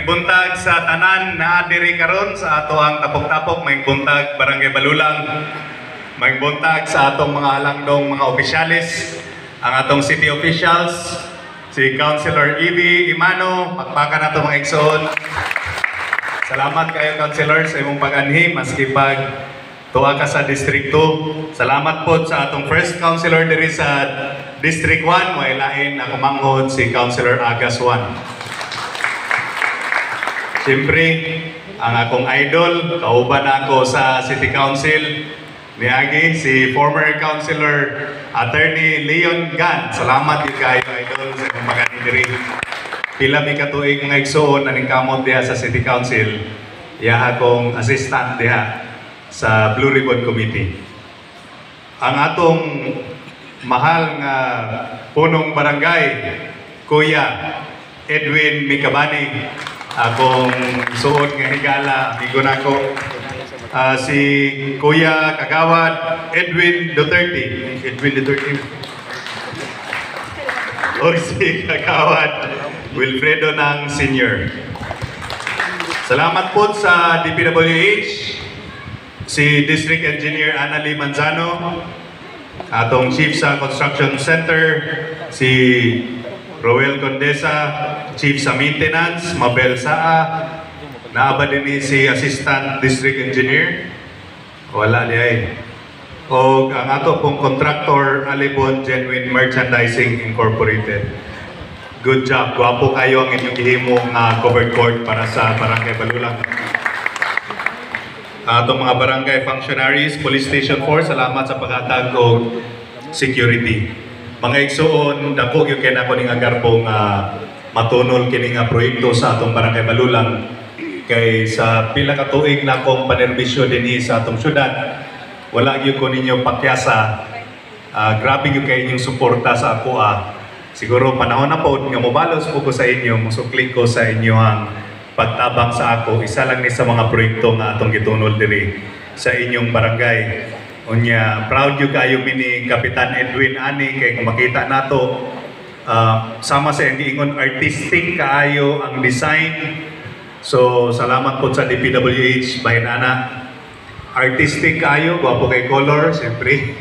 Maayong buntag sa tanan na diri karon sa ato ang tapok-tapok, maayong buntag, Barangay Balulang. Maayong buntag sa atong mga halangdong mga opisyalis, ang atong city officials, si Councilor Evie Emano, pakpakan nato, mga igsoon. Salamat kayo, Councilor, sa imong pag-anhi maski pag tuwa ka sa District 2. Salamat po sa atong first councilor diri sa District 1, way lain ako manghod si Councilor Agas 1. Siyempre, ang akong idol, kauban ako sa City Council, niagi si former Councilor Attorney Leon Gan. Salamat gyud kayo, idol, sa imong pag-anhi diri. Pila mi katuig, mga igsoon, naningkamot diha sa City Council. Iya akong assistant diha sa Blue Ribbon Committee. Ang atong mahal nga punong barangay, Kuya Edwin Mikabani, akong suod nga higala, amigo nako. Si Kuya Kagawad Edwin Duterte. Edwin Duterte. O si Kagawad Wilfredo ng Senior. Salamat po sa DPWH, si District Engineer Annalie Manzano, atong Chief sa Construction Center, si Roel Condesa, Chief sa Maintenance, Mabel Saa, naa ba dinhi si Assistant District Engineer? Wala diay. O ang ato pong contractor, Alibon Genuine Merchandising Incorporated. Good job. Gwapo kayo ang inyong gihimo nga covered court para sa Barangay Balulang. Atong mga barangay functionaries, Police Station 4, salamat sa paghatag og security. Mga igsuon, dako gyud kay nako ning agarbo nga matunol kini nga proyekto sa atong Barangay Balulang kay sa pila ka tuig na akong panerbisyo dinhi sa atong syudad, wala gyud ko ninyo pakyasa. Grabe gyud kay inyong suporta sa ako ah. Siguro panahon na po nga mobalos po ko sa inyo, musukli ko sa inyo ang pagtabang sa ako. Isa lang ni sa mga proyekto nga atong gitunol diri sa inyong barangay. Unya, proud gyud kayo mi ni Kapitan Edwin ani kay kung makita nato, sama sa iyang giingon, artistic kaayo ang design. So salamat po sa DPWH bahin ana. Artistic kaayo, gwapo kay color, siyempre.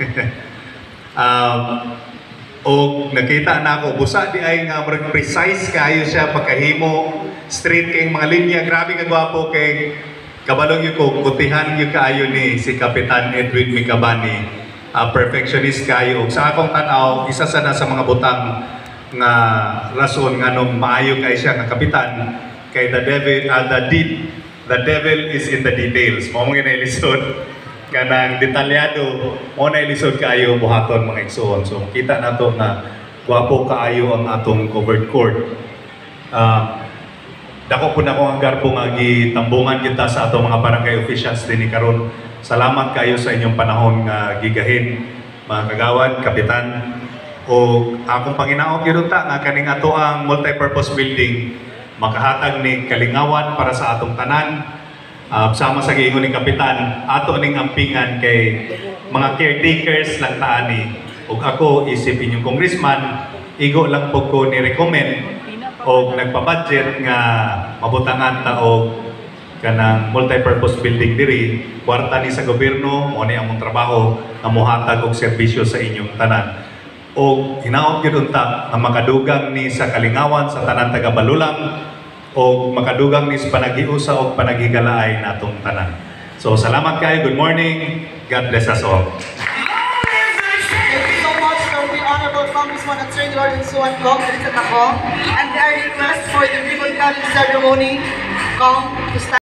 O nakita na ako, busa di ay nga murag precise kaayo siya pagkahimo, straight kay mga linya, grabe ka gwapo kay kabalo gyud ko kutihan gyud kaayo ni si Kapitan Edwin Mikabani. Perfectionist kaayo. Ug sa akong tan-aw, isa sa na sa mga butang nga rason nganong maayo kay siya nga kapitan kay the devil is in the details. Mao mo lisod kanang detalyado, mo na lisod kaayo buhaton, mga igsuon. So kita nato nga gwapo kaayo ang atong covered court. Dako po na ko ang garbo nga gitambungan kita sa atong mga barangay officials dinhi karon. Salamat kayo sa inyong panahon nga gigahin, mga kagawad, kapitan. O akong panginaot gyud unta nga kaning ato ang multipurpose building makahatag ni kalingawan para sa atong tanan. Sama sa giingon ni kapitan, ato ning ampingan kay mga caretakers lang ta ani. Ug ako isip inyong congressman, igo lang po ko ni recommend og nagpa-budget nga mabutangan ta og kanang multipurpose building diri. Kwarta ni sa gobyerno, mo ni among trabaho nga mohatag og serbisyo sa inyong tanan. Og hinaot gyud unta nga makadugang ni sa kalingawan sa tanan taga Balulang og makadugang ni sa panaghiusa og panaghigalaay natong tanan. So salamat kayo. Good morning. God bless us all. Thank you so much from the Honorable Congressman Attorney Lawrence Suan Kong, Elisa Tacong, and I request for the ribbon cutting ceremony, Kong, to stand.